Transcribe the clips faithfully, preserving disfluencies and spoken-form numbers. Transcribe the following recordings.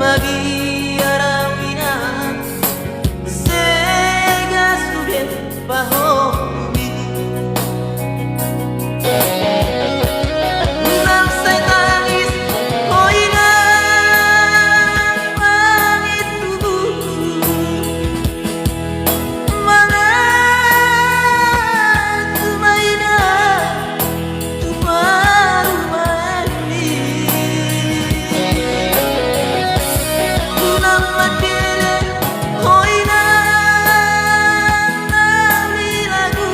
Mabiar au inang, sega sude pahomi. Unang sai tangis ho inang, mangido tubu. Mangaku ma inang tu parumaenmi. Unang mandele ho inang na nilagu.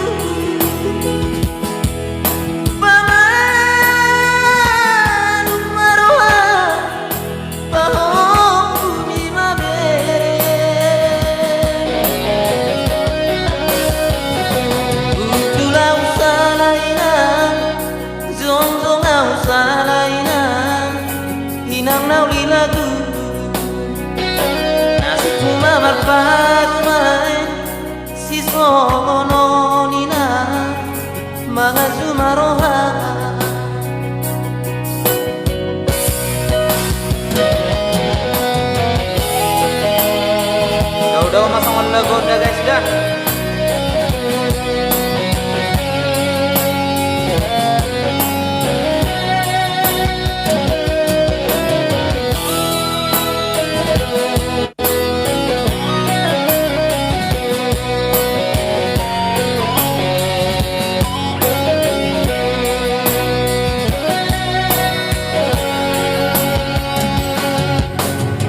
Pamanum ma roha, pahomi ma bere. Uju au sala inang, jongjong au sala inang, inang na uli lagu. Nasibmu ma marparumaen, sisongon on inang, mangaku ma roha. Dao-dao ma songon lagu on da, guys, da.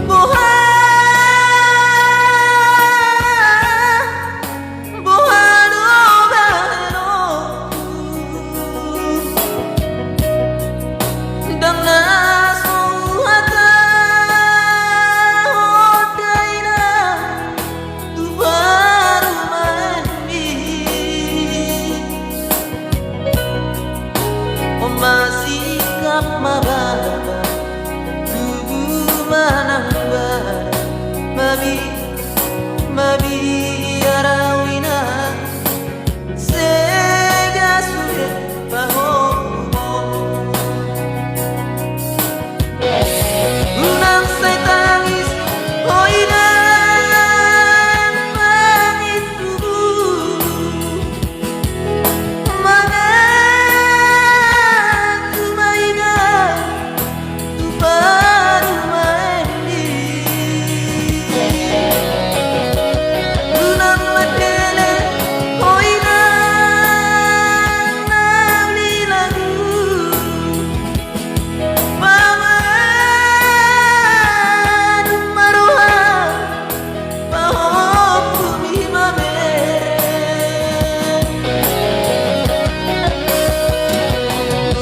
Boha, boha do bahenonku, ndang na so huhatahon da inang tu parumaenmi. On ma singkap ma baba, tubu ma nang baba, mabi-, mabiar au inang, sega sude pahomi. Unang sai tangis ho inang, mangido tubu. Mangaku ma inang tu parumaenmi. Unang mandele ho inang na uli lagu. Pamanum ma roha, pahomi ma bere.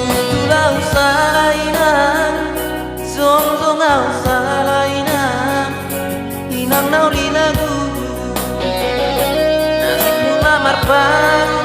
Uju au sala inang, jongjong au sala inang, inang na uli lagu. Nasibmu ma marparu